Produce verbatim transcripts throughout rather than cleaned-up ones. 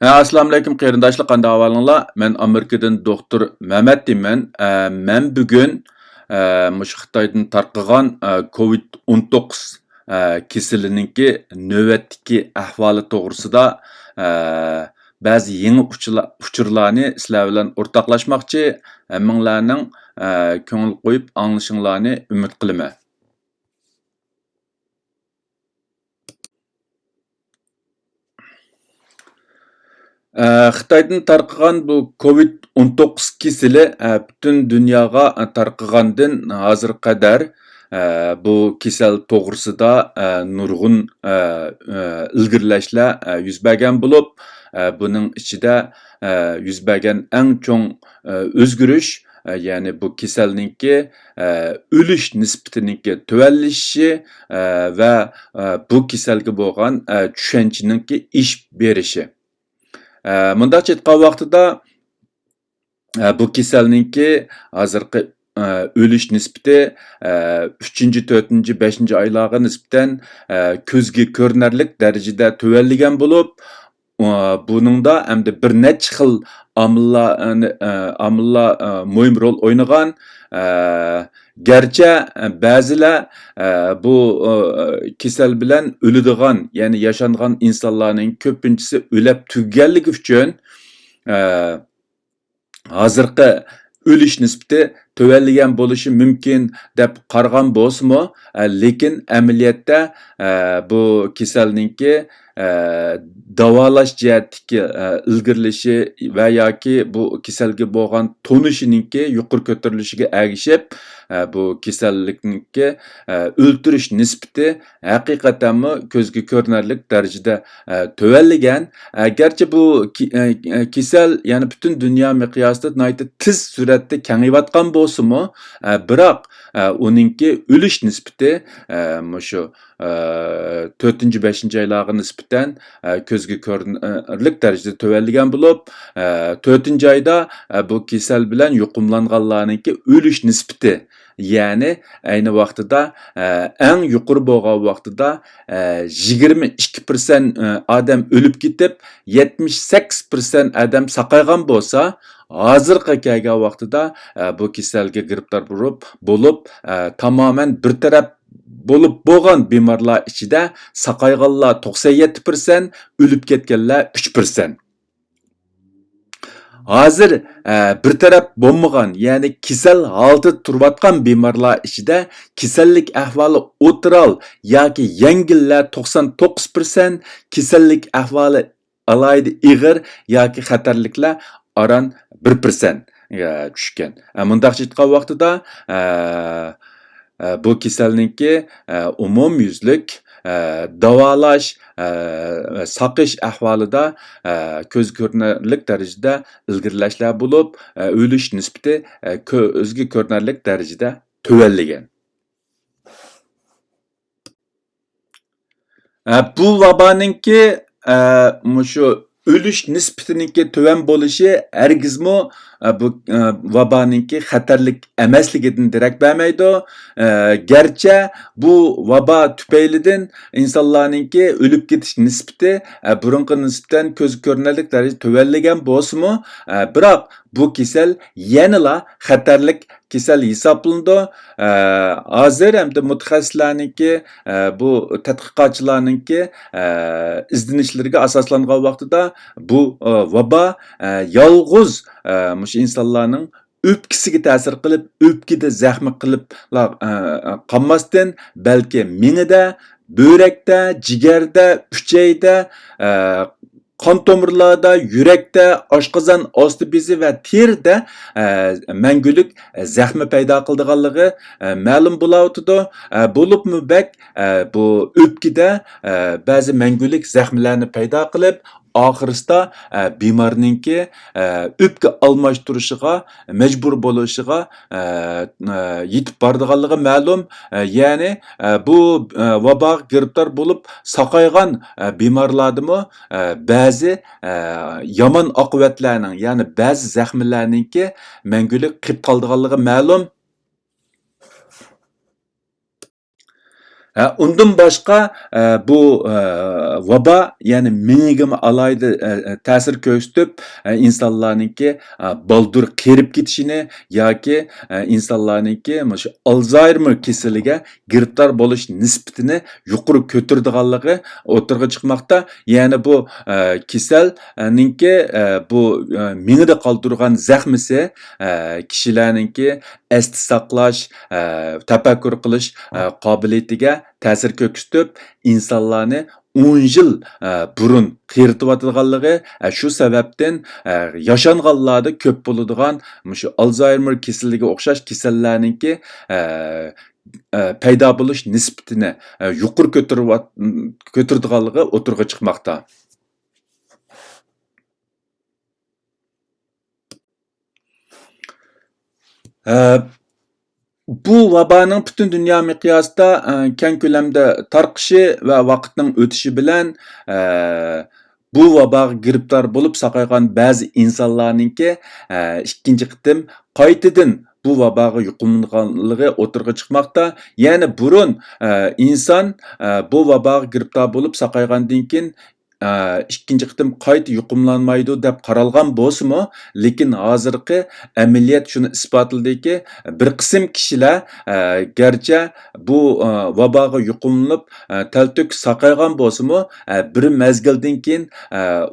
ھە، ئەسسالامۇئەلەيكۇم قېرىنداشلار، قانداق ئەھۋالىڭلار؟ مەن ئامېرىكىدىن دوختۇر مەمەت دېيمەن. ئە، مەن بۈگۈن، ئە، مۇشۇ خىتايدىن تارقىغان، ئە، كوۋىد ئون توققۇز، ئە، كېسىلىنىڭكى نۆۋەتتىكى ئەھۋالى توغرىسىدا، ئە، بەزى يېڭى ئۇچۇرلا-، ئۇچۇرلارنى سىلەر بىلەن ئورتاقلاشماقچى. ھەممىڭلارنىڭ، ئە، كۆڭۈل قويۇپ ئاڭلىشىڭلارنى ئۈمىد قىلىمەن. ئە، خىتايدىن تارقىغان بۇ كوۋىد ئون توققۇز كېسىلى، ئە، پۈتۈن دۇنياغا، ئە، تارقىغاندىن ھازىرغا قەدەر، ئە، بۇ كېسەل توغرىسىدا، ئە، نۇرغۇن، ئە، ئە، ئىلگىرىلەشلەر، ئە، يۈز بەرگەن بولۇپ، ئە، بۇنىڭ ئىچىدە، ئە، يۈز بەرگەن ئەڭ چوڭ، ئە، ئۆزگىرىش، ئە، يەنى بۇ كېسەلنىڭكى، ئە، ئۆلۈش نىسبىتىنىڭكى تۆۋەنلىشىشى، ئە، ۋە، ئە، بۇ كېسەلگە بولغان، ئە، چۈشەنچىنىڭكى ئېشىپ بېرىشى. ئە، مۇنداقچە ئېيتقان ۋاقتىدا، ئە، بۇ كېسەلنىڭكى ھازىرقى، ئە، ئۆلۈش نىسبىتى، ئە، ئۈچىنچى، تۆتىنچى، بەشىنچى ئايلارغا نىسبەتەن، ئە، كۆزگە كۆرۈنەرلىك دەرىجىدە تۆۋەنلىگەن بولۇپ، ئۇ، بۇنىڭدا ئەمدى بىر نەچچە خىل ئامىللار، ئە، ئامىللار، ئە، مۇھىم رول ئوينىغان. ئە، گەرچە، ئە، بەزىلەر، ئە، بۇ، ئە، كېسەل بىلەن ئۆلىدىغان، يەنى ياشانغان ئىنسانلارنىڭ كۆپىنچىسى ئۆلەپ تۈگىگەنلىكى ئۈچۈن، ئە، ھازىرقى ئۆلۈش نىسبىتى تۆۋەنلىگەن بولۇشى مۇمكىن دەپ قارىغان بولسىمۇ، ئە، لېكىن ئەمەلىيەتتە، ئە، بۇ كېسەلنىڭكى، ئە، داۋالاش جەھەتتىكى، ئە، ئىلگىرىلىشى ۋە ياكى بۇ كېسەلگە بولغان تونۇشىنىڭكى يۇقىرى كۆتۈرۈلۈشىگە ئەگىشىپ، ئە، بۇ كېسەللىكنىڭكى، ئە، ئۆلتۈرۈش نىسبىتى ھەقىقەتەنمۇ كۆزگە كۆرۈنەرلىك دەرىجىدە، ئە، تۆۋەنلىگەن. ئە، گەرچە بۇ كې-، ئە، ئە، كېسەل يەنە پۈتۈن دۇنيا مىقياسىدا ناھايىتى تېز سۈرئەتتە كېڭىيىۋاتقان بولسىمۇ، ئە، بىراق، ئە، ئۇنىڭكى ئۆلۈش نىسبىتى، ئە، مۇشۇ، ئە، تۆتىنچى، بەشىنچى ئايلارغا نىسبەتەن، ئە، كۆزگە كۆرۈنەرلىك دەرىجىدە تۆۋەنلىگەن بولۇپ، ئە، تۆتىنچى ئايدا، ئە، بۇ كېسەل بىلەن يۇقۇملانغانلارنىڭكى ئۆلۈش نىسبىتى، يەنى ئەينى ۋاقتىدا، ئە، ئەڭ يۇقىرى بولغان ۋاقتىدا، ئە، يىگىرمە ئىككى پىرسەنت، ئە، ئادەم ئۆلۈپ كېتىپ، يەتمىش سەككىز پىرسەنت ئادەم ساقايغان بولسا، ھازىرغا كەلگەن ۋاقتىدا، ئە، بۇ كېسەلگە گىرىپتار بولۇپ، بولۇپ، ئە، تامامەن بىر تەرەپ بولۇپ بولغان بىمارلار ئىچىدە ساقايغانلار توقسان يەتتە پىرسەنت، ئۆلۈپ كەتكەنلەر ئۈچ پىرسەنت. ھازىر، ئە، بىر تەرەپ بولمىغان، يەنى كېسەل ھالىتىدە تۇرۇۋاتقان بىمارلار ئىچىدە كېسەللىك ئەھۋالى ئوتتۇرال ياكى يەڭگىللەر توقسان توققۇز پىرسەنت، كېسەللىك ئەھۋالى ئالاھىدە ئېغىر ياكى خەتەرلىكلەر ئاران بىر پىرسەنتكە چۈشكەن. ئە، مۇنداقچە ئېيتقان ۋاقتىدا، ئە، ئە، بۇ كېسەلنىڭكى، ئە، ئومۇميۈزلۈك، ئە، داۋالاش، ئە، ساقىيىش ئەھۋالىدا، ئە، كۆز كۆرۈنەرلىك دەرىجىدە ئىلگىرىلەشلەر بولۇپ، ئە، ئۆلۈش نىسبىتى، ئە، كۆزگە كۆرۈنەرلىك دەرىجىدە تۆۋەنلىگەن. ئە، بۇ ۋابانىڭكى، ئە، مۇشۇ ئۆلۈش نىسبىتىنىڭكى تۆۋەن بولۇشى ھەرگىزمۇ، ئە، بۇ، ئە، ۋابانىڭكى خەتەرلىك ئەمەسلىكىدىن دېرەك بەرمەيدۇ. ئە، گەرچە بۇ ۋابا تۈپەيلىدىن ئىنسانلارنىڭكى ئۆلۈپ كېتىش نىسبىتى، ئە، بۇرۇنقى نىسبەتەن كۆزگە كۆرۈنەرلىك دەرىجىدە تۆۋەنلىگەن بولسىمۇ، ئە، بىراق بۇ كېسەل يەنىلا خەتەرلىك كېسەل ھېسابلىنىدۇ. ئە، ھازىر ھەمدە مۇتەخەسسىسلەرنىڭكى، ئە، بۇ تەتقىقاتچىلارنىڭكى، ئە، ئىزدىنىشلىرىگە ئاساسلانغان ۋاقتىدا بۇ، ئە، ۋابا، ئە، يالغۇز، ئە، مۇشۇ ئىنسانلارنىڭ ئۆپكىسىگە تەسىر قىلىپ، ئۆپكىدە زەخمە قىلىپلا، ئە، قالماستىن، بەلكى مېڭىدە، بۆرەكتە، جىگەردە، ئۈچەيدە، ئە، قان تومۇرلاردا، يۈرەكتە، ئاشقازان ئاستى بېزى ۋە تېرىدە، ئە، مەڭگۈلۈك زەخمە پەيدا قىلىدىغانلىقى، ئە، مەلۇم بولاۋاتىدۇ. ئە، بولۇپمۇ بەك، ئە، بۇ ئۆپكىدە، ئە، بەزى مەڭگۈلۈك زەخمىلەرنى پەيدا قىلىپ، ئاخىرسىدا، ئە، بىمارنىڭكى، ئە، ئۆپكە ئالماشتۇرۇشىغا مەجبۇر بولۇشىغا، ئە، ئە، يېتىپ بارىدىغانلىقى مەلۇم. ئە، يەنى، ئە، بۇ، ئە، ۋاباغا گىرىپتار بولۇپ ساقايغان، ئە، بىمارلاردىمۇ، ئە، بەزى، ئە، يامان ئاقىۋەتلەرنىڭ، يەنى بەزى زەخمىلەرنىڭكى مەڭگۈلۈك قېلىپ قالىدىغانلىقى مەلۇم. ھە، ئۇندىن باشقا، ئە، بۇ، ئە، ۋابا، يەنى مېڭىگىمۇ ئالاھىدە، ئە، ئە، تەسىر كۆرسىتىپ، ئە، ئىنسانلارنىڭكى، ئە، بالدۇر قېرىپ كېتىشىنى ياكى، ئە، ئىنسانلارنىڭكى مۇشۇ ئالزايمېر كېسىلىگە گىرىپتار بولۇش نىسبىتىنى يۇقىرى كۆتۈرىدىغانلىقى ئوتتۇرىغا چىقماقتا. يەنى بۇ، ئە، كېسەلنىڭكى، ئە، بۇ، ئە، مېڭىدە قالدۇرغان زەخمىسى، ئە، كىشىلەرنىڭكى ئەستە ساقلاش، ئە، تەپەككۇر قىلىش، ئە، قابىلىيىتىگە تەسىر كۆرسىتىپ، ئىنسانلارنى ئون يىل، ئە، بۇرۇن قېرىتىۋاتىدىغانلىقى، ئە، شۇ سەۋەبتىن، ئە، ياشانغانلاردا كۆپ بولىدىغان مۇشۇ ئالزايمېر كېسىلىگە ئوخشاش كېسەللەرنىڭكى، ئە، ئە، پەيدا بولۇش نىسبىتىنى، ئە، يۇقىرى كۆتۈرۈۋات-، كۆتۈرىدىغانلىقى ئوتتۇرىغا چىقماقتا. ئە، بۇ ۋابانىڭ پۈتۈن دۇنيا مىقياسىدا، ئە، كەڭ كۆلەمدە تارقىشى ۋە ۋاقىتنىڭ ئۆتۈشى بىلەن، ئە، بۇ ۋاباغا گىرىپتار بولۇپ ساقايغان بەزى ئىنسانلارنىڭكى، ئە، ئىككىنچى قېتىم قايتىدىن بۇ ۋاباغا يۇقۇملانغانلىقى ئوتتۇرىغا چىقماقتا. يەنى بۇرۇن، ئە، ئىنسان، ئە، بۇ ۋاباغا گىرىپتار بولۇپ ساقايغاندىن كېيىن، ئىككىنچى قېتىم قايتا يۇقۇملانمايدۇ دەپ قارالغان بولسىمۇ، لېكىن ھازىرقى ئەمەلىيەت شۇنى ئىسپاتلىدىكى، بىر قىسىم كىشىلەر، گەرچە بۇ، ۋاباغا يۇقۇملىنىپ، تەلتۆكۈس ساقايغان بولسىمۇ، بىر مەزگىلدىن كېيىن،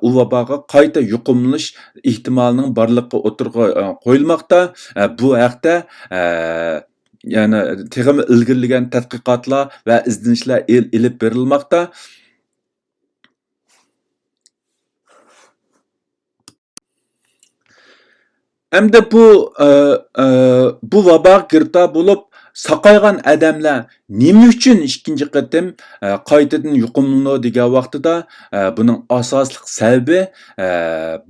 ئۇ ۋاباغا قايتا يۇقۇملىنىش ئېھتىمالىنىڭ بارلىقى ئوتتۇرىغا، قويۇلماقتا. بۇ ھەقتە، يەنى تېخىمۇ ئىلگىرىلىگەن تەتقىقاتلار ۋە ئىزدىنىشلەر ئېل-، ئېلىپ بېرىلماقتا. ئەمدى بۇ، ئە، ئە، بۇ ۋاباغا گىرىپتار بولۇپ ساقايغان ئادەملەر نېمە ئۈچۈن ئىككىنچى قېتىم، ئە، قايتىدىن يۇقۇملىنىدۇ دېگەن ۋاقتىدا، ئە، بۇنىڭ ئاساسلىق سەۋەبى، ئە،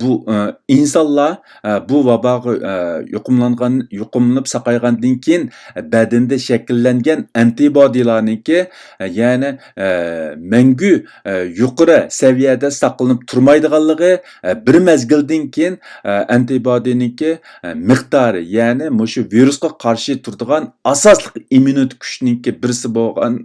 بۇ، ئە، ئىنسانلار، ئە، بۇ ۋاباغا، ئە، يۇقۇملانغان، يۇقۇملىنىپ ساقايغاندىن كېيىن بەدىنىدە شەكىللەنگەن ئانتىبودىلارنىڭكى، ئە، يەنى، ئە، مەڭگۈ ئە، يۇقىرى سەۋىيەدە ساقلىنىپ تۇرمايدىغانلىقى، ئە، بىر مەزگىلدىن كېيىن، ئە، ئانتىبودىنىڭكى، ئە، مىقدارى، يەنى مۇشۇ ۋىرۇسقا قارشى تۇرىدىغان ئاساسلىق ئىممۇنىتېت كۈچنىڭكى بىرسى بولغان،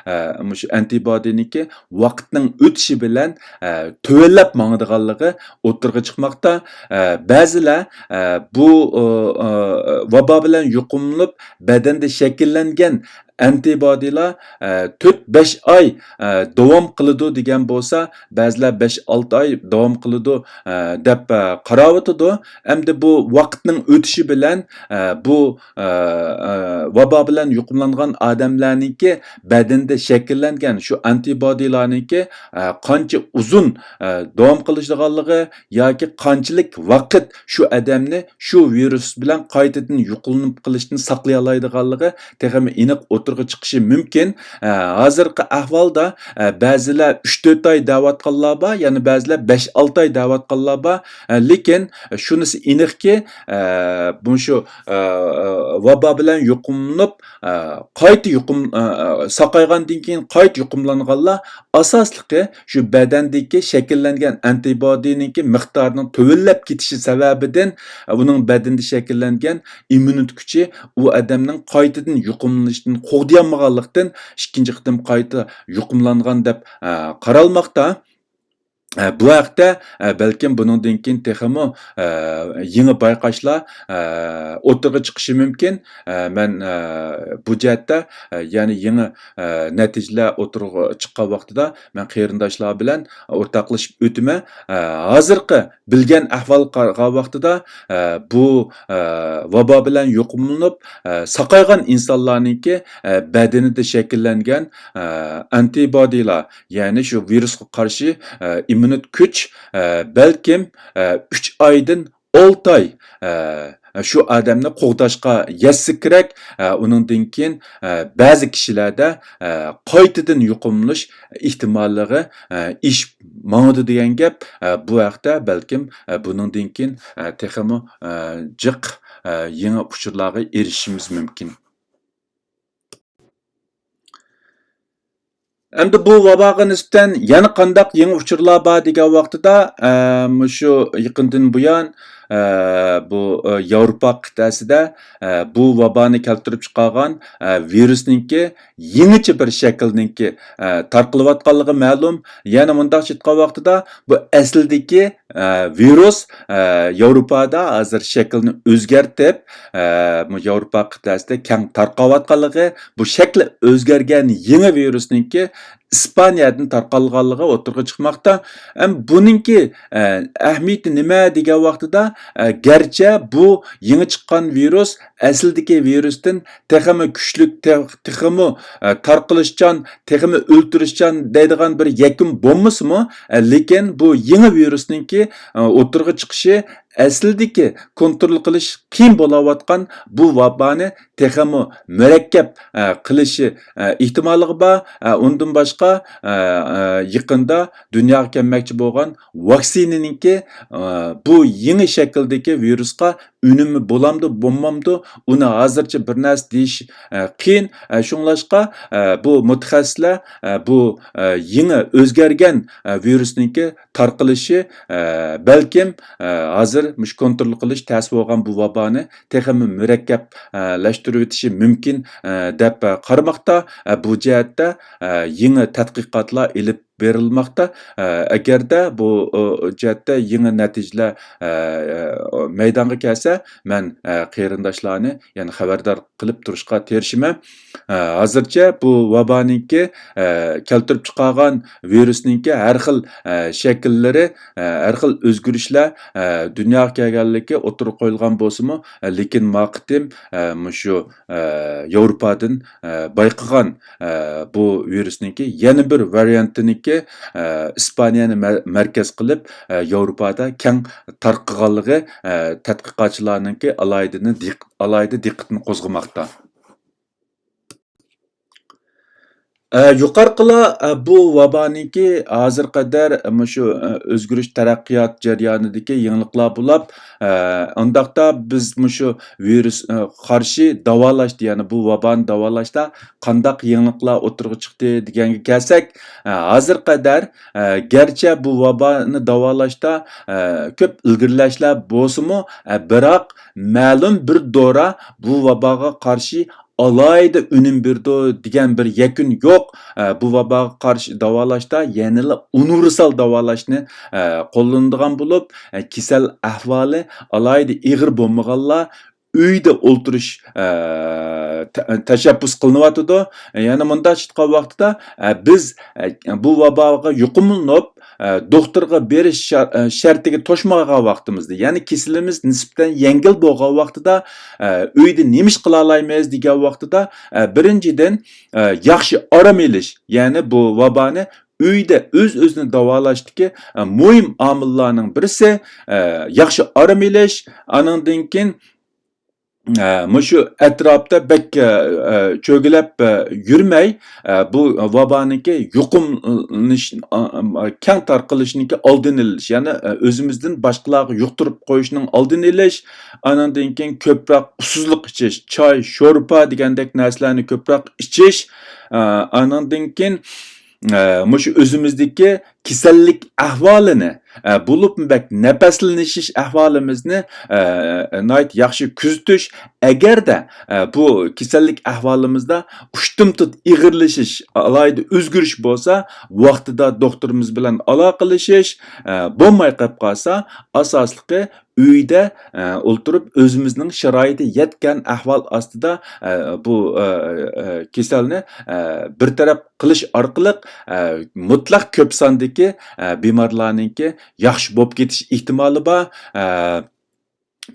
ئە، مۇشۇ ئانتىبودىنىڭكى ۋاقىتنىڭ ئۆتۈشى بىلەن، ئە، تۆۋەنلەپ ماڭىدىغانلىقى ئوتتۇرىغا چىقماقتا. ئە، بەزىلەر، ئە، بۇ، ئە، ئە، ۋابا بىلەن يۇقۇملىنىپ، بەدەندە شەكىللەنگەن ئەنتىبودىلار، ئە، تۆت، بەش ئاي، ئە، داۋام قىلىدۇ دېگەن بولسا، بەزىلەر بەش، ئالتە ئاي داۋام قىلىدۇ، ئە، دەپ، ئە، قاراۋاتىدۇ. ئەمدى بۇ ۋاقىتنىڭ ئۆتۈشى بىلەن، ئە، بۇ، ئە، ئە، ۋابا بىلەن يۇقۇملانغان ئادەملەرنىڭكى بەدىنىدە شەكىللەنگەن شۇ ئەنتىبودىلارنىڭكى، ئە، قانچە ئۇزۇن، ئە، داۋام قىلىدىغانلىقى ياكى قانچىلىك ۋاقىت شۇ ئادەمنى شۇ ۋىرۇس بىلەن قايتىدىن يۇقۇملىنىپ قېلىشتىن ساقلىيالايدىغانلىقى تېخىمۇ ئېنىق ئوتتۇرىغا چىقىشى مۇمكىن. ئە، ھازىرقى ئەھۋالدا، ئە، بەزىلەر ئۈچ تۆت ئاي دەۋاتقانلار بار، يەنە بەزىلەر بەش ئالتە ئاي دەۋاتقانلار بار. ئە، لېكىن شۇنىسى ئېنىقكى، ئە، مۇشۇ، ئە، ۋابا بىلەن يۇقۇملىنىپ، ئە، قايتا يۇقۇم-، ئە، ئە، ساقايغاندىن كېيىن قايتا يۇقۇملانغانلار ئاساسلىقى شۇ بەدەندىكى شەكىللەنگەن ئەنتىبودىنىڭكى مىقدارىنىڭ تۆۋەنلەپ كېتىشى سەۋەبىدىن، ئۇنىڭ بەدىنىدە شەكىللەنگەن ئىممۇنىتېت كۈچى ئۇ ئادەمنىڭ قايتىدىن يۇقۇملىنىشتىن قوغدىيالمىغانلىقتىن، ئىككىنچى قېتىم قايتا يۇقۇملانغان دەپ، ئە، قارالماقتا. ئە، بۇ ھەقتە، ئە، بەلكىم بۇنىڭدىن كېيىن تېخىمۇ، ئە، يېڭى بايقاشلار، ئە، ئوتتۇرىغا چىقىشى مۇمكىن. ئە، مەن، ئە، بۇ جەھەتتە، ئە، يەنە يېڭى، ئە، نەتىجىلەر ئوتتۇرىغا چىققان ۋاقتىدا مەن قېرىنداشلار بىلەن ئورتاقلىشىپ ئۆتىمەن. ئە، ھازىرقى بىلگەن ئەھۋالغا قارىغان ۋاقتىدا، ئە، بۇ، ئە، ۋابا بىلەن يۇقۇملىنىپ، ئە، ساقايغان ئىنسانلارنىڭكى، ئە، بەدىنىدە شەكىللەنگەن، ئە، ئەنتىبودىلار، يەنى شۇ ۋىرۇسقا قارشى، ئە، ئىممۇنىتېت كۈچ، ئە، بەلكىم، ئە، ئۈچ ئايدىن ئالتە ئاي، ئە، شۇ ئادەمنى قوغداشقا يەتسە كېرەك. ئە، ئۇنىڭدىن كېيىن، ئە، بەزى كىشىلەردە، ئە، قايتىدىن يۇقۇملىنىش ئېھتىماللىقى، ئە، ئېشىپ ماڭىدۇ دېگەن گەپ. ئە، بۇ ھەقتە بەلكىم، ئە، بۇنىڭدىن كېيىن، ئە، تېخىمۇ، ئە، جىق، ئە، يېڭى ئۇچۇرلارغا ئېرىشىشىمىز مۇمكىن. ئەمدى بۇ ۋاباغا نىسبەتەن يەنە قانداق يېڭى ئۇچۇرلار بار دېگەن ۋاقتىدا، ئە، مۇشۇ يېقىندىن بۇيان، ئە، بۇ، ئە، ياۋروپا قىتئەسىدە، ئە، بۇ ۋابانى كەلتۈرۈپ چىقارغان، ئە، ۋىرۇسنىڭكى يېڭىچە بىر شەكىلنىڭكى، ئە، تارقىلىۋاتقانلىقى مەلۇم. يەنە مۇنداقچە ئېيتقان ۋاقتىدا، بۇ ئەسلىدىكى، ئە، ۋىرۇس، ئە، ياۋروپادا ھازىر شەكلىنى ئۆزگەرتىپ، ئە، بۇ ياۋروپا قىتئەسىدە كەڭ تارقاۋاتقانلىقى، بۇ شەكلى ئۆزگەرگەن يېڭى ۋىرۇسنىڭكى ئىسپانىيەدىن تارقالغانلىقى ئوتتۇرىغا چىقماقتا. ئەم، بۇنىڭكى، ئە، ئەھمىيىتى نېمە دېگەن ۋاقتىدا، ئە، گەرچە بۇ يېڭى چىققان ۋىرۇس ئەسلىدىكى ۋىرۇستىن تېخىمۇ كۈچلۈك، تېخ-، تېخىمۇ، ئە، تارقىلىشچان، تېخىمۇ ئۆلتۈرۈشچان دەيدىغان بىر يەكۈن بولمىسىمۇ، ئە، لېكىن بۇ يېڭى ۋىرۇسنىڭكى، ئە، ئوتتۇرىغا چىقىشى ئەسلىدىكى كونترول قىلىش قىيىن بولاۋاتقان بۇ ۋابانى تېخىمۇ مۇرەككەپ، ئە، قىلىشى، ئە، ئېھتىماللىقى بار. ئە، ئۇندىن باشقا، ئە، ئە، يېقىندا دۇنياغا كەلمەكچى بولغان ۋاكسىنىنىڭكى، ئە، بۇ يېڭى شەكىلدىكى ۋىرۇسقا ئۈنۈمى بولامدۇ، بولمامدۇ، ئۇنى ھازىرچە بىر نەرسە دېيىش، ئە، قىيىن. ئە، شۇڭلاشقا، ئە، بۇ مۇتەخەسسىسلەر، ئە، بۇ، ئە، يېڭى ئۆزگەرگەن، ئە، ۋىرۇسنىڭكى تارقىلىشى، ئە، بەلكىم، ئە، ھازىر مۇشۇ كونترول قىلىش تەس بولغان بۇ ۋابانى تېخىمۇ مۇرەككەپلەشتۈرۈۋېتىشى مۇمكىن، ئە، دەپ، ئە، قارىماقتا. ئە، بۇ جەھەتتە، ئە، يېڭى تەتقىقاتلار ئېلىپ بېرىلماقتا. ئە، ئەگەردە بۇ، ئۇ، جەھەتتە يېڭى نەتىجىلەر، ئە، ئە، مەيدانغا كەلسە، مەن، ئە، قېرىنداشلارنى يەنە خەۋەردار قىلىپ تۇرۇشقا تىرىشىمەن. ئە، ھازىرچە بۇ ۋابانىڭكى، ئە، كەلتۈرۈپ چىقارغان ۋىرۇسنىڭكى ھەر خىل، ئە، شەكىللىرى، ئە، ھەر خىل ئۆزگىرىشلەر، ئە، دۇنياغا كەلگەنلىكى ئوتتۇرىغا قويۇلغان بولسىمۇ، ئە، لېكىن ما قېتىم، ئە، مۇشۇ، ئە، ياۋروپادىن، ئە، بايقىغان، ئە، بۇ ۋىرۇسنىڭكى يەنە بىر ۋارىيانتىنىڭكى، ئە، ئىسپانىيەنى مەر-، مەركەز قىلىپ، ئە، ياۋروپادا كەڭ تارقىغانلىقى، ئە، تەتقىقاتچىلارنىڭكى ئالاھىدىنى دىق-، ئالاھىدە دىققىتىنى قوزغىماقتا. ئە، يۇقىرىقىلار، ئە، بۇ ۋابانىڭكى ھازىرغا قەدەر مۇشۇ، ئە، ئۆزگىرىش تەرەققىيات جەريانىدىكى يېڭىلىقلار بولاپ، ئە، ئۇنداقتا بىز مۇشۇ ۋىرۇس، ئە، قارشى داۋالاش، يەنى بۇ ۋابانى داۋالاشتا قانداق يېڭىلىقلار ئوتتۇرىغا چىقتى دېگەنگە كەلسەك، ئە، ھازىرغا قەدەر، ئە، گەرچە بۇ ۋابانى داۋالاشتا، ئە، كۆپ ئىلگىرىلەشلەر بولسىمۇ، ئە، بىراق مەلۇم بىر دورا بۇ ۋاباغا قارشى ئالاھىدە ئۈنۈم بېرىدۇ دېگەن بىر يەكۈن يوق. ئە، بۇ ۋاباغا قارشى داۋالاشتا يەنىلا ئۇنىۋېرسال داۋالاشنى، ئە، قوللىنىدىغان بولۇپ، ئە، كېسەل ئەھۋالى ئالاھىدە ئېغىر بولمىغانلار ئۆيدە ئولتۇرۇش، ئە، تە-، تەشەببۇس قىلىنىۋاتىدۇ. يەنە مۇنداق ئېيتقان ۋاقتىدا، ئە، بىز، ئە، بۇ ۋاباغا يۇقۇملىنىپ، ئە، دوختۇرغا بېرىش شار-، ئە، شەرتىگە توشمىغان ۋاقتىمىزدا، يەنى كېسىلىمىز نىسبەتەن يەڭگىل بولغان ۋاقتىدا، ئە، ئۆيدە نېمە ئىش قىلالايمىز دېگەن ۋاقتىدا، ئە، بىرىنچىدىن، ئە، ياخشى ئارام ئېلىش، يەنى بۇ ۋابانى ئۆيدە ئۆز-ئۆزىنى داۋالاشتىكى، ئە، مۇھىم ئامىللارنىڭ بىرسى، ئە، ياخشى ئارام ئېلىش، ئانىڭدىن كېيىن، ئە، مۇشۇ ئەتراپتا بەك، ئە، ئە، چۆگىلەپ، ئە، يۈرمەي، ئە، بۇ ۋابانىڭكى يۇقۇملىنىش، ئا، ئا، كەڭ تارقىلىشىنىڭكى ئالدىنى ئېلىش، يەنى، ئە، ئۆزىمىزدىن باشقىلارغا يۇقتۇرۇپ قويۇشنىڭ ئالدىنى ئېلىش، ئانىڭدىن كېيىن كۆپرەك ئۇسسۇزلۇق ئىچىش، چاي، شورپا دېگەندەك نەرسىلەرنى كۆپرەك ئىچىش، ئە، ئانىڭدىن كېيىن، ئە، مۇشۇ ئۆزىمىزدىكى كېسەللىك ئەھۋالىنى، ئە، بولۇپمۇ بەك نەپەسلىنىش ئەھۋالىمىزنى، ئە، ناھايىتى ياخشى كۆزىتىش. ئەگەردە، ئە، بۇ كېسەللىك ئەھۋالىمىزدا ئۇشتۇمتۇت ئېغىرلىشىش، ئالاھىدە ئۆزگىرىش بولسا، ۋاقتىدا دوختۇرىمىز بىلەن ئالاقىلىشىش، ئە، بولماي قېلىپ قالسا، ئاساسلىقى ئۆيدە، ئە، ئولتۇرۇپ ئۆزىمىزنىڭ شارائىتى يەتكەن ئەھۋال ئاستىدا، ئە، بۇ، ئە، ئە، كېسەلنى، ئە، بىر تەرەپ قىلىش ئارقىلىق، ئە، مۇتلەق كۆپ ساندىكى، ئە، بىمارلارنىڭكى ياخشى بولۇپ كېتىش ئېھتىمالى بار. ئە،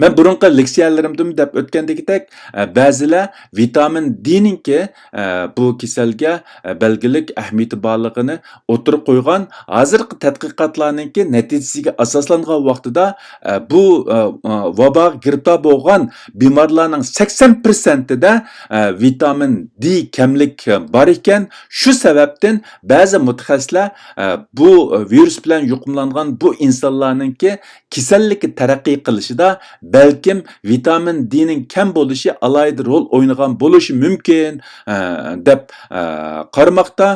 مەن بۇرۇنقى لېكسىيەلىرىمدىمۇ دەپ ئۆتكەندىكىدەك، ئە، بەزىلەر ۋىتامىن دېنىڭكى، ئە، بۇ كېسەلگە، ئە، بەلگىلىك ئەھمىيىتى بارلىقىنى ئوتتۇرىغا قويغان. ھازىرقى تەتقىقاتلارنىڭكى نەتىجىسىگە ئاساسلانغان ۋاقتىدا، ئە، بۇ، ئە، ئە، ۋاباغا گىرىپتار بولغان بىمارلارنىڭ سەكسەن پىرسەنتىدە، ئە، ۋىتامىن دې كەملىك، ئە، بار ئىكەن. شۇ سەۋەبتىن بەزى مۇتەخەسسىسلەر، ئە، بۇ، ئە، ۋىرۇس بىلەن يۇقۇملانغان بۇ ئىنسانلارنىڭكى كېسەللىكى تەرەققىي قىلىشىدا بەلكىم ۋىتامىن دېنىڭ كەم بولۇشى ئالاھىدە رول ئوينىغان بولۇشى مۇمكىن، ئە، دەپ، ئە، قارىماقتا.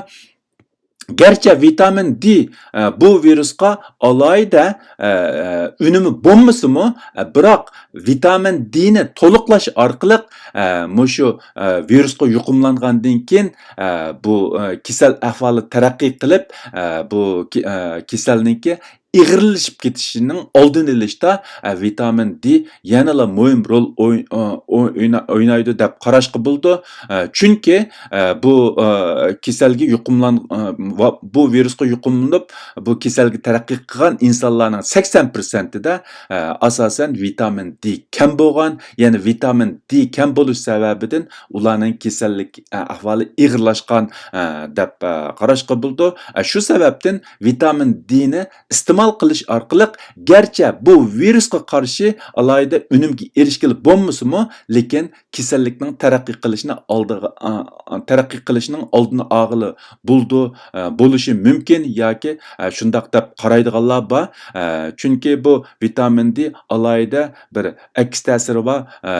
گەرچە ۋىتامىن دې، ئە، بۇ ۋىرۇسقا ئالاھىدە، ئە، ئە، ئۈنۈمى بولمىسىمۇ، ئە، بىراق ۋىتامىن دېنى تولۇقلاش ئارقىلىق، ئە، مۇشۇ، ئە، ۋىرۇسقا يۇقۇملانغاندىن كېيىن، ئە، بۇ، ئە، كېسەل ئەھۋالى تەرەققىي قىلىپ، ئە، بۇ كې-، ئە، كېسەلنىڭكى ئېغىرلىشىپ كېتىشىنىڭ ئالدىنى ئېلىشتا، ئە، ۋىتامىن دې يەنىلا مۇھىم رول ئوي-، ئوي-، ئوينا-، ئوينايدۇ دەپ قاراشقا بولىدۇ. ئە، چۈنكى، ئە، بۇ، ئە، كېسەلگە يۇقۇملان-، ئە، ۋا-، بۇ ۋىرۇسقا يۇقۇملىنىپ، بۇ كېسەلگە تەرەققىي قىلغان ئىنسانلارنىڭ سەكسەن پىرسەنتىدە، ئە، ئاساسەن ۋىتامىن دې كەم بولغان، يەنى ۋىتامىن دې كەم بولۇش سەۋەبىدىن ئۇلارنىڭ كېسەللىك، ئە، ئەھۋالى ئېغىرلاشقان، ئە، دەپ، ئە، قاراشقا بولىدۇ. ئە، شۇ سەۋەبتىن ۋىتامىن دېنى ئىستېمال قىلىش ئارقىلىق، گەرچە بۇ ۋىرۇسقا قارشى ئالاھىدە ئۈنۈمگە ئېرىشكىلى بولمىسىمۇ، لېكىن كېسەللىكنىڭ تەرەققىي قىلىشىنى ئالدىغا، ئا، ئا، تەرەققىي قىلىشىنىڭ ئالدىنى ئالغىلى بولىدۇ، ئە، بولۇشى مۇمكىن ياكى، ئە، شۇنداق دەپ قارايدىغانلار بار. ئە، چۈنكى بۇ ۋىتامىن دې ئالاھىدە بىر ئەكس تەسىرى بار، ئە،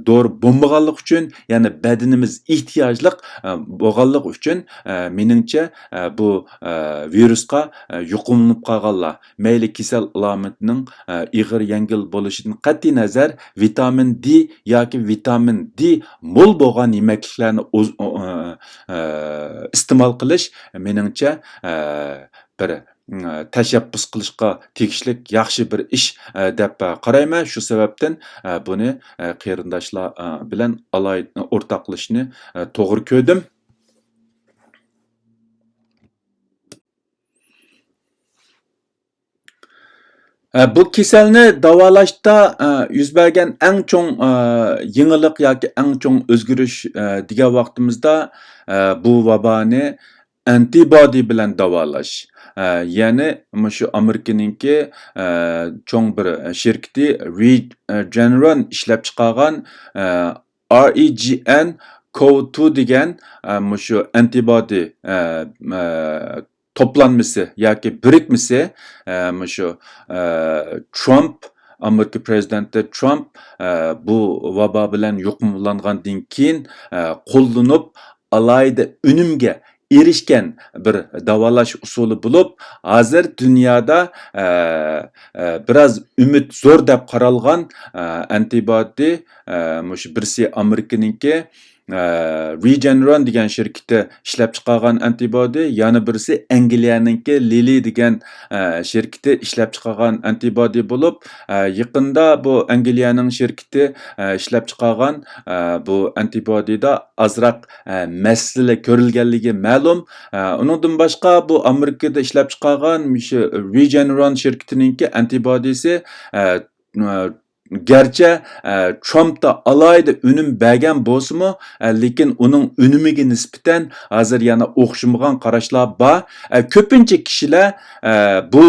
دورا بولمىغانلىقى ئۈچۈن، يەنى بەدىنىمىز ئېھتىياجلىق، ئە، بولغانلىقى ئۈچۈن، ئە، مېنىڭچە، ئە، بۇ، ئە، ۋىرۇسقا، ئە، يۇقۇملىنىپ قالغانلار، مەيلى كېسەل ئالامىتىنىڭ، ئە، ئېغىر يەڭگىل بولۇشىدىن قەتئىينەزەر، ۋىتامىن دې ياكى ۋىتامىن دې مول بولغان يېمەكلىكلەرنى ئۇز-، ئۇ-، ئە، ئە، ئىستېمال قىلىش، مېنىڭچە، ئە، بىر، ئە، تەشەببۇس قىلىشقا تېگىشلىك ياخشى بىر ئىش، ئە، دەپ، ئە، قارايمەن. شۇ سەۋەبتىن، ئە، بۇنى، ئە، قېرىنداشلار، ئە، بىلەن ئالاھىدە ئورتاقلىشىشنى، ئە، توغرا كۆردۈم. ئە، بۇ كېسەلنى داۋالاشتا، ئە، يۈز بەرگەن ئەڭ چوڭ، ئە، يېڭىلىق ياكى ئەڭ چوڭ ئۆزگىرىش، ئە، دېگەن ۋاقتىمىزدا، ئە، بۇ ۋابانى ئەنتىبادى بىلەن داۋالاش. ئە، يەنى مۇشۇ ئامېرىكىنىڭكى، ئە، چوڭ بىر شىركىتى رىجېنېرون ئىشلەپچىقارغان، ئە، رىجېن كوۋ تۇ دېگەن، ئە، مۇشۇ ئەنتىبادى، ئە، ئە، توپلانمىسى ياكى بىرىكمىسى، ئە، مۇشۇ، ئە، ترامپ، ئامېرىكا پرېزىدېنتى ترامپ، ئە، بۇ ۋابا بىلەن يۇقۇملانغاندىن كېيىن، ئە، قوللىنىپ، ئالاھىدە ئۈنۈمگە ئېرىشكەن بىر داۋالاش ئۇسۇلى بولۇپ، ھازىر دۇنيادا، ئە، ئە، بىراز ئۈمىد زور دەپ قارالغان، ئە، ئەنتىبادى، ئە، مۇشۇ بىرسى ئامېرىكىنىڭكى، ئە، رىجېنېرون دېگەن شىركىتى ئىشلەپچىقارغان ئەنتىبادى، يەنە بىرسى ئەنگلىيەنىڭكى لىلى دېگەن، ئە، شىركىتى ئىشلەپچىقارغان ئەنتىبادى بولۇپ، ئە، يېقىندا بۇ ئەنگلىيەنىڭ شىركىتى، ئە، ئىشلەپچىقارغان، ئە، بۇ ئەنتىبادىدا ئازراق، ئە، مەسىلە كۆرۈلگەنلىكى مەلۇم. ئە، ئۇنىڭدىن باشقا بۇ ئامېرىكىدا ئىشلەپچىقارغان مۇشۇ رىجېنېرون شىركىتىنىڭكى ئەنتىبادىسى، ئە، ئە، گەرچە، ئە، ترامپتا ئالاھىدە ئۈنۈم بەرگەن بولسىمۇ، ئە، لېكىن ئۇنىڭ ئۈنۈمىگە نىسبەتەن ھازىر يەنە ئوخشىمىغان قاراشلار بار. ئە، كۆپىنچە كىشىلەر، ئە، بۇ،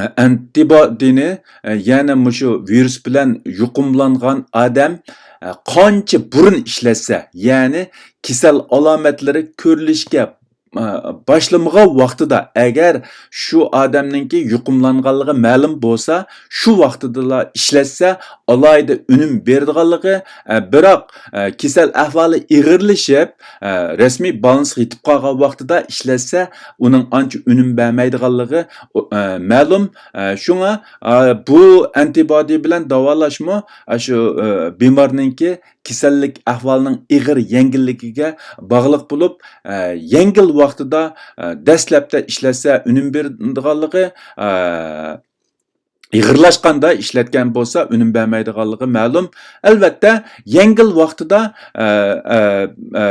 ئە، ئەنتىبادىنى، ئە، يەنى مۇشۇ ۋىرۇس بىلەن يۇقۇملانغان ئادەم، ئە، قانچە بۇرۇن ئىشلەتسە، يەنى كېسەل ئالامەتلىرى كۆرۈلۈشكە ئە، باشلىمىغان ۋاقتىدا، ئەگەر شۇ ئادەمنىڭكى يۇقۇملانغانلىقى مەلۇم بولسا، شۇ ۋاقتىدىلا ئىشلەتسە، ئالاھىدە ئۈنۈم بېرىدىغانلىقى، ئە، بىراق، ئە، كېسەل ئەھۋالى ئېغىرلىشىپ، ئە، رەسمىي بالنىسقا يېتىپ قالغان ۋاقتىدا ئىشلەتسە، ئۇنىڭ ئانچە ئۈنۈم بەرمەيدىغانلىقى، ئۇ، ئە، مەلۇم. ئە، شۇڭا، ئە، بۇ ئەنتىبادى بىلەن داۋالاشمۇ، ئە، شۇ، ئە، بىمارنىڭكى كېسەللىك ئەھۋالىنىڭ ئېغىر يەڭگىللىكىگە باغلىق بولۇپ، ئە، يەڭگىل ۋاقتىدا، ئە، دەسلەپتە ئىشلەتسە ئۈنۈم بېرىدىغانلىقى، ئە، ئېغىرلاشقاندا ئىشلەتكەن بولسا ئۈنۈم بەرمەيدىغانلىقى مەلۇم. ئەلۋەتتە، يەڭگىل ۋاقتىدا، ئە، ئە، ئە،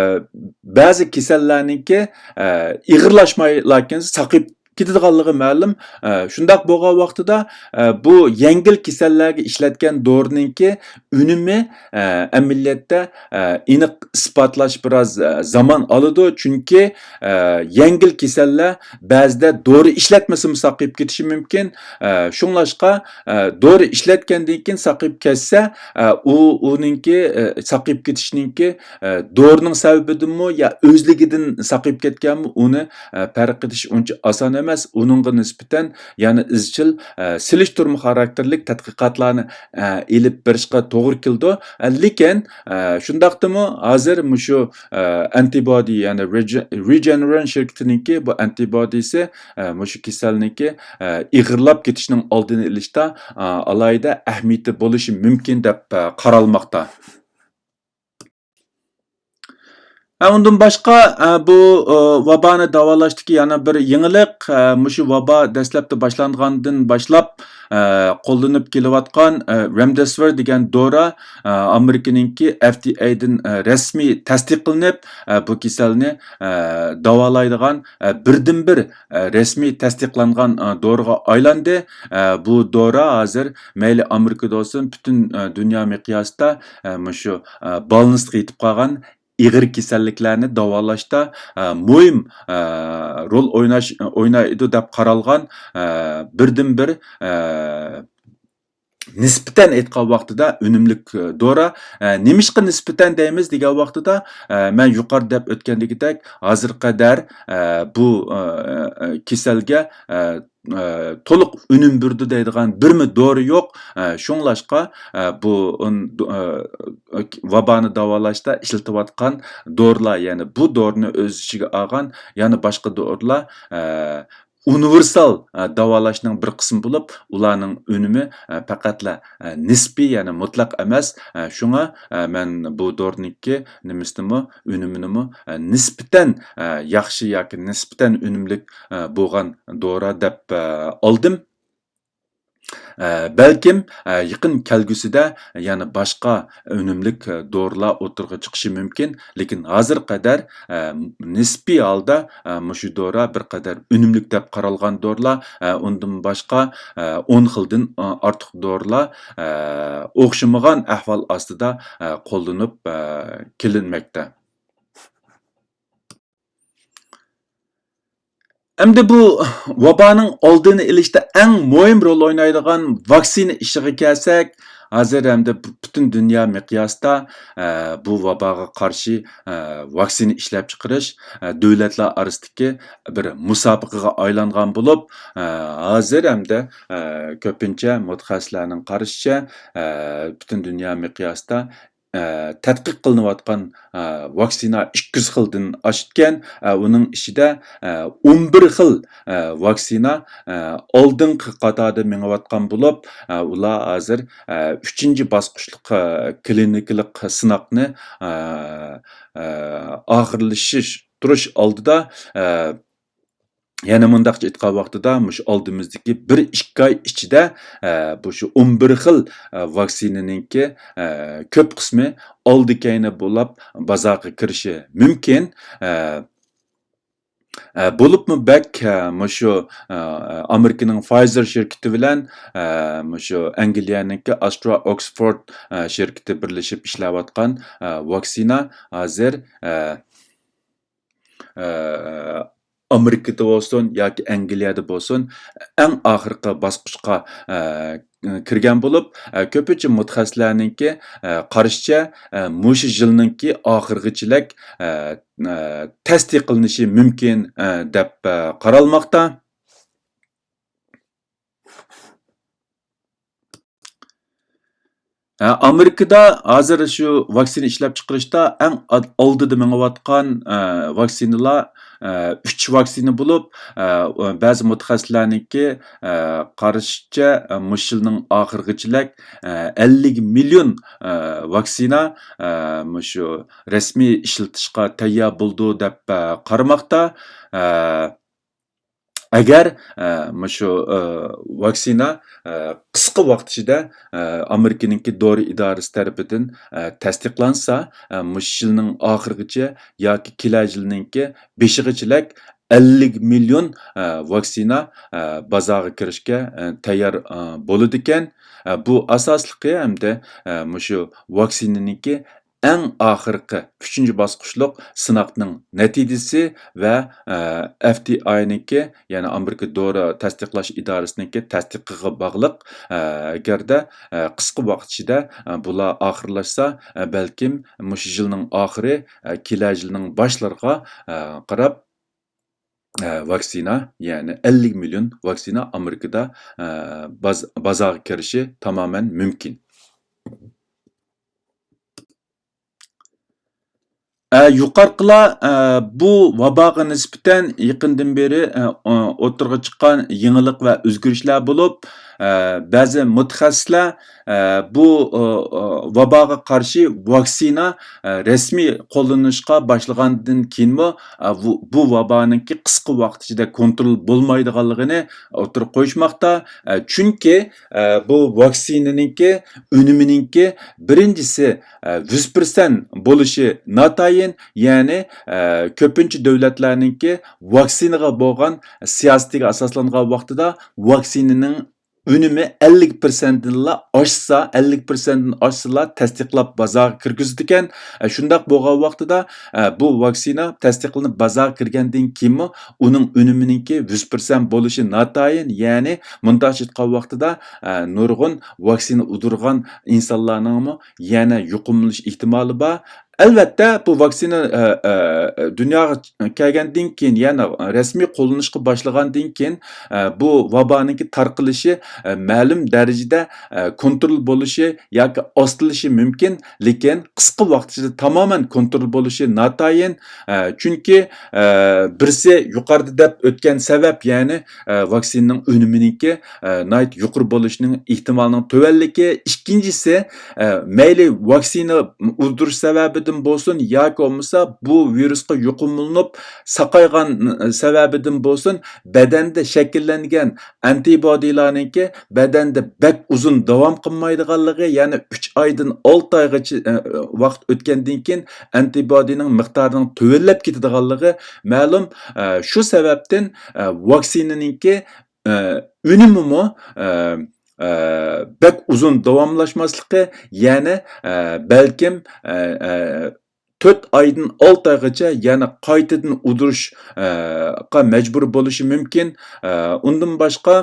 بەزى كېسەللەرنىڭكى، ئە، ئېغىرلاشماي، لېكىن ساقىيىپ كېتىدىغانلىقى مەلۇم. ئە، شۇنداق بولغان ۋاقتىدا، ئە، بۇ يەڭگىل كېسەللەرگە ئىشلەتكەن دورىنىڭكى ئۈنۈمى، ئە، ئەمەلىيەتتە، ئە، ئېنىق ئىسپاتلاش بىراز، ئە، زامان ئالىدۇ. چۈنكى، ئە، يەڭگىل كېسەللەر بەزىدە دورا ئىشلەتمىسىمۇ ساقىيىپ كېتىشى مۇمكىن. ئە، شۇڭلاشقا، ئە، دورا ئىشلەتكەندىن كېيىن ساقىيىپ كەتسە، ئە، ئۇ، ئۇنىڭكى، ئە، ساقىيىپ كېتىشنىڭكى، ئە، دورىنىڭ سەۋەبىدىنمۇ يا ئۆزلۈكىدىن ساقىيىپ كەتكەنمۇ، ئۇنى، ئە، پەرق قىلىش ئۇنچە ئاسان ئەمەس. ئەمەس، ئۇنىڭغا نىسبەتەن يەنە ئىزچىل، ئە، سېلىشتۇرما خاراكتېرلىك تەتقىقاتلارنى، ئە، ئېلىپ بېرىشقا توغرا كېلىدۇ. ئە، لېكىن، ئە، شۇنداقتىمۇ ھازىر مۇشۇ، ئە، ئەنتىبودى، يەنى رېجې-، رېجېنېرېن شىركىتىنىڭكى بۇ ئەنتىبودىسى، ئە، مۇشۇ كېسەلنىڭكى، ئە، ئېغىرلاپ كېتىشنىڭ ئالدىنى ئېلىشتا، ئە، ئالاھىدە ئەھمىيىتى بولۇشى مۇمكىن دەپ، ئە، قارالماقتا. ھە، ئۇندىن باشقا، ئە، بۇ، ئە، ۋابانى داۋالاشتىكى يەنە بىر يېڭىلىق، ئە، مۇشۇ ۋابا دەسلەپتە باشلانغاندىن باشلاپ، ئە، قوللىنىپ كېلىۋاتقان، ئە، رېمدېسىۋىر دېگەن دورا، ئە، ئامېرىكىنىڭكى ئېف دى ئېيدىن، ئە، رەسمىي تەستىقلىنىپ، ئە، بۇ كېسەلنى، ئە، داۋالايدىغان، ئە، بىردىنبىر، ئە، رەسمىي تەستىقلانغان، ئە، دورىغا ئايلاندى. ئە، بۇ دورا ھازىر مەيلى ئامېرىكىدا بولسۇن، پۈتۈن، ئە، دۇنيا مىقياسىدا، ئە، مۇشۇ، ئە، بالانسقا يېتىپ قالغان ئېغىر كېسەللىكلەرنى داۋالاشتا، ئە، مۇھىم، ئە، رول ئويناش، ئوينايدۇ دەپ قارالغان، ئە، بىردىنبىر، ئە، نىسبەتەن ئېيتقان ۋاقتىدا ئۈنۈملۈك، ئە، دورا. ئە، نېمىشقا نىسبەتەن دەيمىز دېگەن ۋاقتىدا، ئە، مەن يۇقىرىدا دەپ ئۆتكەندىكىدەك، ھازىرغا قەدەر، ئە، بۇ، ئە، ئە، كېسەلگە، ئە، ئە، تولۇق ئۈنۈم بېرىدۇ دەيدىغان بىرمۇ دورا يوق. ئە، شۇڭلاشقا، ئە، بۇ ئۇن-، دو-، ئە، ۋابانى داۋالاشتا ئىشلىتىۋاتقان دورىلار، يەنى بۇ دورىنى ئۆز ئىچىگە ئالغان يەنە باشقا دورىلار، ئە، ئۇنىۋېرسال، ئە، داۋالاشنىڭ بىر قىسمى بولۇپ، ئۇلارنىڭ ئۈنۈمى، ئە، پەقەتلا، ئە، نىسپىي، يەنى مۇتلەق ئەمەس. ئە، شۇڭا، ئە، مەن بۇ دورىنىڭكى نېمىسىنىمۇ، ئۈنۈمىنىمۇ، ئە، نىسبەتەن، ئە، ياخشى ياكى نىسبەتەن ئۈنۈملۈك، ئە، بولغان دورا دەپ، ئە، ئالدىم. ئە، بەلكىم، ئە، يېقىن كەلگۈسىدە يەنە باشقا ئۈنۈملۈك، ئە، دورىلار ئوتتۇرىغا چىقىشى مۇمكىن. لېكىن ھازىرغا قەدەر، ئە، نىسپىي ھالدا، ئە، مۇشۇ دورا بىر قەدەر ئۈنۈملۈك دەپ قارالغان دورىلار، ئە، ئۇندىن باشقا، ئە، ئون خىلدىن، ئە، ئارتۇق دورىلار، ئە، ئوخشىمىغان ئەھۋال ئاستىدا، ئە، قوللىنىپ، ئە، كېلىنمەكتە. ئەمدى بۇ ۋابانىڭ ئالدىنى ئېلىشتا ئەڭ مۇھىم رول ئوينايدىغان ۋاكسىنا ئىشىغا كەلسەك، ھازىر ئەمدى پۈتۈن دۇنيا مىقياسىدا، ئە، بۇ ۋاباغا قارشى، ئە، ۋاكسىنا ئىشلەپچىقىرىش، ئە، دۆلەتلەر ئارىسىدىكى بىر مۇسابىقىگە ئايلانغان بولۇپ، ئە، ھازىر ئەمدى، ئە، كۆپىنچە مۇتەخەسسىسلەرنىڭ قارىشىچە، ئە، پۈتۈن دۇنيا مىقياسىدا ئە، تەتقىق قىلىنىۋاتقان، ئە، ۋاكسىنا ئىككى يۈز خىلدىن ئاشىدىكەن. ئە، ئۇنىڭ ئىچىدە، ئە، ئون بىر خىل، ئە، ۋاكسىنا، ئە، ئالدىنقى قاتاردا مېڭىۋاتقان بولۇپ، ئە، ئۇلار ھازىر، ئە، ئۈچىنچى باسقۇچلۇق، ئە، كلىنىكىلىق سىناقنى، ئە، ئە، ئاخىرلىشىش، تۇرۇش ئالدىدا، ئە، يەنە مۇنداقچە ئېيتقان ۋاقتىدا، مۇشۇ ئالدىمىزدىكى بىر ئىككى ئاي ئىچىدە، ئە، بۇ شۇ ئون بىر خىل، ئە، ۋاكسىنىنىڭكى، ئە، كۆپ قىسمى ئالدى كەينى بولاپ بازارغا كىرىشى مۇمكىن. ئە، ئە، بولۇپمۇ بەك، ئە، مۇشۇ، ئە، ئامېرىكىنىڭ فايزېر شىركىتى بىلەن، ئە، مۇشۇ ئەنگلىيەنىڭكى ئاسترا ئوكسفورد، ئە، شىركىتى بىرلىشىپ ئىشلەۋاتقان، ئە، ۋاكسىنا ھازىر، ئە، ئە، ئامېرىكىدا بولسۇن ياكى ئەنگلىيەدە بولسۇن، ئەڭ ئاخىرقى باسقۇچقا، ئە، كىرگەن بولۇپ، ئە، كۆپىنچە مۇتەخەسسىسلەرنىڭكى، ئە، قارىشىچە، ئە، مۇشۇ يىلنىڭكى ئاخىرىغىچىلىك، ئە، ئە، تەستىقلىنىشى مۇمكىن، ئە، دەپ، ئە، قارالماقتا. ھە، ئامېرىكىدا ھازىر شۇ ۋاكسىنا ئىشلەپچىقىرىشتا ئەڭ ئال-، ئالدىدا مېڭىۋاتقان، ئە، ۋاكسىنىلار، ئە، ئۈچ ۋاكسىنا بولۇپ، ئە، بەزى مۇتەخەسسىسلەرنىڭكى، ئە، قارىشىچە، ئە، مۇشۇ يىلنىڭ ئاخىرىغىچىلىك، ئە، ئەللىك مىليون، ئە، ۋاكسىنا، ئە، مۇشۇ رەسمىي ئىشلىتىشقا تەييار بولىدۇ دەپ، ئە، قارىماقتا. ئە، ئەگەر، ئە، مۇشۇ، ئە، ۋاكسىنا، ئە، قىسقا ۋاقىت ئىچىدە، ئە، ئامېرىكىنىڭكى دورا ئىدارىسى تەرىپىدىن، ئە، تەستىقلانسا، ئە، مۇشۇ يىلنىڭ ئاخىرىغىچە ياكى كېلەر يىلنىڭكى بېشىغىچىلىك ئەللىك مىليون، ئە، ۋاكسىنا، ئە، بازارغا كىرىشكە، ئە، تەييار، ئە، بولىدىكەن. ئە، بۇ ئاساسلىقى ھەمدە، ئە، مۇشۇ ۋاكسىنىنىڭكى ئەڭ ئاخىرقى ئۈچىنچى باسقۇچلۇق سىناقنىڭ نەتىجىسى ۋە، ئە، ئېف دى ئاينىڭكى، يەنى ئامېرىكا دورا تەستىقلاش ئىدارىسىنىڭكى تەستىقىغا باغلىق. ئە، ئەگەردە، ئە، قىسقا ۋاقىت ئىچىدە، ئە، بۇلار ئاخىرلاشسا، ئە، بەلكىم مۇشۇ يىلنىڭ ئاخىرى، ئە، كېلەر يىلنىڭ باشلىرىغا، ئە، قاراپ، ئە، ۋاكسىنا، يەنى ئەللىك مىليون ۋاكسىنا ئامېرىكىدا، ئە، باز-، بازارغا كىرىشى تامامەن مۇمكىن. ئە، يۇقىرىقىلار، ئە، بۇ ۋاباغا نىسبەتەن يېقىندىن بېرى، ئە، ئوتتۇرىغا چىققان يېڭىلىق ۋە ئۆزگىرىشلەر بولۇپ، ئە، بەزى مۇتەخەسسىسلەر، ئە، بۇ، ئە، ئە، ۋاباغا قارشى ۋاكسىنا، ئە، رەسمىي قوللىنىشقا باشلىغاندىن كېيىنمۇ، ئە، بۇ، بۇ ۋابانىڭكى قىسقا ۋاقىت ئىچىدە كونترول بولمايدىغانلىقىنى ئوتتۇرىغا قويۇشماقتا. ئە، چۈنكى، ئە، بۇ ۋاكسىنىنىڭكى ئۈنۈمىنىڭكى بىرىنچىسى، ئە، يۈز پىرسەنت بولۇشى ناتايىن، يەنى، ئە، كۆپىنچە دۆلەتلەرنىڭكى ۋاكسىنىغا بولغان سىياسىتىگە ئاساسلانغان ۋاقتىدا ۋاكسىنىنىڭ ئۈنۈمى ئەللىك پىرسەنتتىنلا ئاشسا، ئەللىك پىرسەنتتىن ئاشسىلا تەستىقلاپ بازارغا كىرگۈزىدىكەن. ئە، شۇنداق بولغان ۋاقتىدا، ئە، بۇ ۋاكسىنا تەستىقلىنىپ بازارغا كىرگەندىن كېيىنمۇ ئۇنىڭ ئۈنۈمىنىڭكى يۈز پىرسەنت بولۇشى ناتايىن، يەنى مۇنداقچە ئېيتقان ۋاقتىدا، ئە، نۇرغۇن ۋاكسىنا ئۇدۇرغان ئىنسانلارنىڭمۇ يەنە يۇقۇملىنىش ئېھتىمالى بار. ئەلۋەتتە، بۇ ۋاكسىنا، ئە، ئە، دۇنياغا كەلگەندىن كېيىن، يەنى رەسمىي قوللىنىشقا باشلىغاندىن كېيىن، ئە، بۇ ۋابانىڭكى تارقىلىشى، ئە، مەلۇم دەرىجىدە، ئە، كونترول بولۇشى ياكى ئاستىلىشى مۇمكىن، لېكىن قىسقا ۋاقىت ئىچىدە تامامەن كونترول بولۇشى ناتايىن. ئە، چۈنكى، ئە، بىرسى يۇقىرىدا دەپ ئۆتكەن سەۋەب، يەنى، ئە، ۋاكسىنىنىڭ ئۈنۈمىنىڭكى، ئە، ناھايىتى يۇقىرى بولۇشىنىڭ ئېھتىمالىنىڭ تۆۋەنلىكى. ئىككىنچىسى، ئە، مەيلى ۋاكسىنا ئۇدۇرۇش سەۋەبىدىن بولسۇن ياكى بولمىسا بۇ ۋىرۇسقا يۇقۇملىنىپ ساقايغان، ئە، سەۋەبىدىن بولسۇن، بەدەندە شەكىللەنگەن ئانتىبودىلارنىڭكى بەدەندە بەك ئۇزۇن داۋام قىلمايدىغانلىقى، يەنى ئۈچ ئايدىن ئالتە ئايغىچە، ئە، ۋاقىت ئۆتكەندىن كېيىن ئانتىبودىنىڭ مىقدارىنىڭ تۆۋەنلەپ كېتىدىغانلىقى مەلۇم. ئە، شۇ سەۋەبتىن، ئە، ۋاكسىنىنىڭكى، ئە، ئۈنۈمىمۇ، ئە، ئە، بەك ئۇزۇن داۋاملاشماسلىقى، يەنى، ئە، بەلكىم، ئە، ئە، تۆت ئايدىن ئالتە ئايغىچە يەنە قايتىدىن ئۇدۇرۇش، ئە، قا مەجبۇر بولۇشى مۇمكىن. ئە، ئۇندىن باشقا،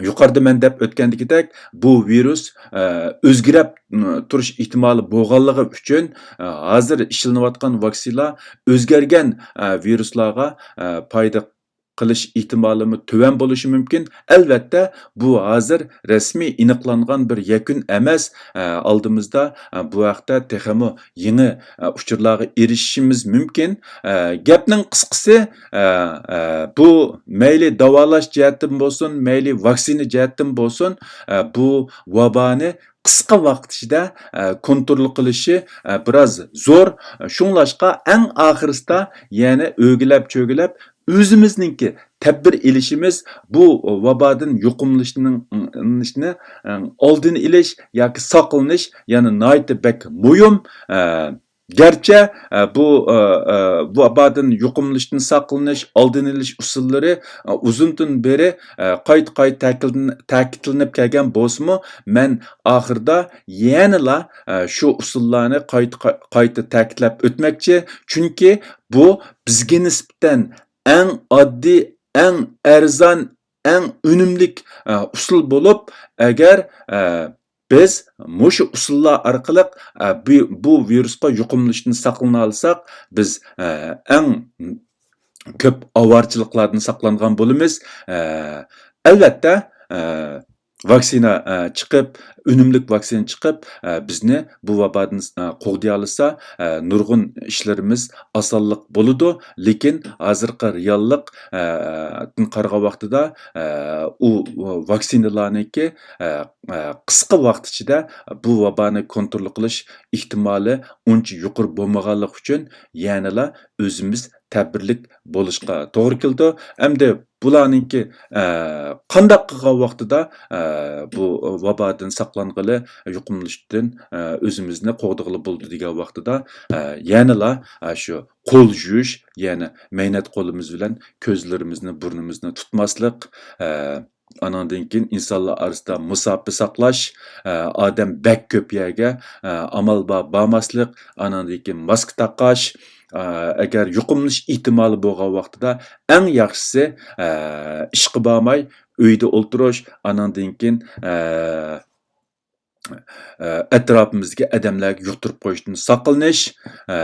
يۇقىرىدا مەن دەپ ئۆتكەندىكىدەك، بۇ ۋىرۇس، ئە، ئۆزگىرەپ، م، تۇرۇش ئېھتىمالى بولغانلىقى ئۈچۈن، ئە، ھازىر ئىشلىنىۋاتقان ۋاكسىنا ئۆزگەرگەن، ئە، ۋىرۇسلارغا، ئە، پايدا قىلىش ئېھتىمالىمۇ تۆۋەن بولۇشى مۇمكىن. ئەلۋەتتە، بۇ ھازىر رەسمىي ئېنىقلانغان بىر يەكۈن ئەمەس. ئە، ئالدىمىزدا، ئە، بۇ ھەقتە تېخىمۇ يېڭى، ئە، ئۇچۇرلارغا ئېرىشىشىمىز مۇمكىن. ئە، گەپنىڭ قىسقىسى، ئە، ئە، بۇ مەيلى داۋالاش جەھەتتىن بولسۇن، مەيلى ۋاكسىنا جەھەتتىن بولسۇن، ئە، بۇ ۋابانى قىسقا ۋاقىت ئىچىدە، ئە، كونترول قىلىشى، ئە، بىراز زور. شۇڭلاشقا ئەڭ ئاخىرىسىدا يەنە ئۆگىلەپ، چۆگىلەپ ئۆزىمىزنىڭكى تەدبىر ئېلىشىمىز بۇ ۋابادىن يۇقۇملىنىشنىڭ، ئېلىنىشنى، ئالدىنى ئېلىش ياكى ساقلىنىش يەنە ناھايىتى بەك مۇھىم. ئە، گەرچە، ئە، بۇ، ئە، ئە، ۋابادىن يۇقۇملىنىشتىن ساقلىنىش، ئالدىنى ئېلىش ئۇسۇللىرى، ئە، ئۇزۇندىن بېرى، ئە، قايتا-قايتا تەكىتلىن-، تەكىتلىنىپ كەلگەن بولسىمۇ، مەن ئاخىرىدا يەنىلا، ئە، شۇ ئۇسۇللارنى قايتا، قايتا تەكىتلەپ ئۆتمەكچى. چۈنكى بۇ بىزگە نىسبەتەن ئەڭ ئاددىي، ئەڭ ئەرزان، ئەڭ ئۈنۈملۈك، ئە، ئۇسۇل بولۇپ، ئەگەر، ئە، بىز مۇشۇ ئۇسۇللار ئارقىلىق، ئە، بۇ، بۇ ۋىرۇسقا يۇقۇملىنىشتىن ساقلىنالىساق، بىز، ئە، ئەڭ كۆپ ئاۋارىچىلىقلاردىن ساقلانغان بولىمىز. ئە، ئەلۋەتتە، ئە، ۋاكسىنا، ئە، چىقىپ، ئۈنۈملۈك ۋاكسىنا چىقىپ، ئە، بىزنى بۇ ۋابادىن، ئە، قوغدىيالىسا، ئە، نۇرغۇن ئىشلىرىمىز ئاسانلىق بولىدۇ. لېكىن ھازىرقى رېئاللىق، ئە، دىن قارىغان ۋاقتىدا، ئە، ئۇ ۋاكسىنىلارنىڭكى، ئە، ئە، قىسقا ۋاقىت ئىچىدە بۇ ۋابانى كونترول قىلىش ئېھتىمالى ئۇنچە يۇقىرى بولمىغانلىقى ئۈچۈن يەنىلا ئۆزىمىز تەدبىرلىك بولۇشقا توغرا كېلىدۇ. ئەمدى بۇلارنىڭكى، ئە، قانداق قىلغان ۋاقتىدا، ئە، بۇ ۋابادىن ساقلانغىلى، يۇقۇملىنىشتىن، ئە، ئۆزىمىزنى قوغدىغىلى بولىدۇ دېگەن ۋاقتىدا، ئە، يەنىلا، ئە، شۇ قول يۇيۇش، يەنى مەينەت قولىمىز بىلەن كۆزلىرىمىزنى، بۇرنىمىزنى تۇتماسلىق، ئە، ئاناندىن كېيىن ئىنسانلار ئارىسىدا مۇساپە ساقلاش، ئە، ئادەم بەك كۆپ يەرگە، ئە، ئامال بار بارماسلىق، ئاناندىن كېيىن ماسكا تاقاش، ئە، ئەگەر يۇقۇملىنىش ئېھتىمالى بولغان ۋاقتىدا ئەڭ ياخشىسى، ئە، ئىشقا بارماي ئۆيدە ئولتۇرۇش، ئاناندىن كېيىن، ئە، ئە، ئەتراپىمىزدىكى ئادەملەرگە يۇقتۇرۇپ قويۇشتىن ساقلىنىش، ئە،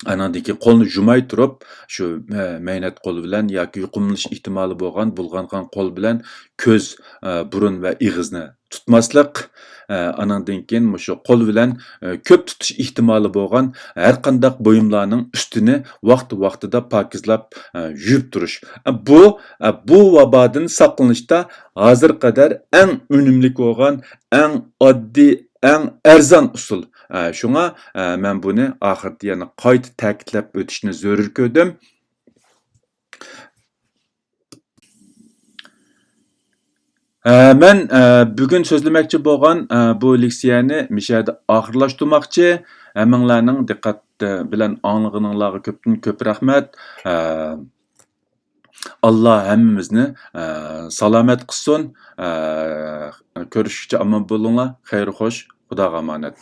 ئاناندىن كېيىن قولنى يۇماي تۇرۇپ، شۇ، ئە، مەينەت قول بىلەن ياكى يۇقۇملىنىش ئېھتىمالى بولغان، بۇلغانغان قول بىلەن كۆز، ئە، بۇرۇن ۋە ئېغىزنى تۇتماسلىق. ئە، ئاناندىن كېيىن مۇشۇ قول بىلەن، ئە، كۆپ تۇتۇش ئېھتىمالى بولغان ھەر قانداق بۇيۇملارنىڭ ئۈستىنى ۋاقتى ۋاقتىدا پاكىزلاپ، ئە، يۇيۇپ تۇرۇش. ئە، بۇ، ئە، بۇ ۋابادىن ساقلىنىشتا ھازىرغا قەدەر ئەڭ ئۈنۈملۈك بولغان، ئەڭ ئاددىي، ئەڭ ئەرزان ئۇسۇل. ئە، شۇڭا، ئە، مەن بۇنى ئاخىرىدا يەنە قايتا تەكىتلەپ ئۆتۈشنى زۆرۈر كۆردۈم. ئە، مەن، ئە، بۈگۈن سۆزلىمەكچى بولغان، ئە، بۇ لېكسىيەنى مىشەدە ئاخىرلاشتۇرماقچى. ھەممىڭلارنىڭ دىققەت، ئە، بىلەن ئاڭلىغىنىڭلارغا كۆپتىن كۆپ رەھمەت. ئە، ئاللا ھەممىمىزنى، ئە، سالامەت قىلسۇن. ئە، كۆرۈشكىچە ئامان بولۇڭلار. خەير خوش. خۇداغا ئامانەت.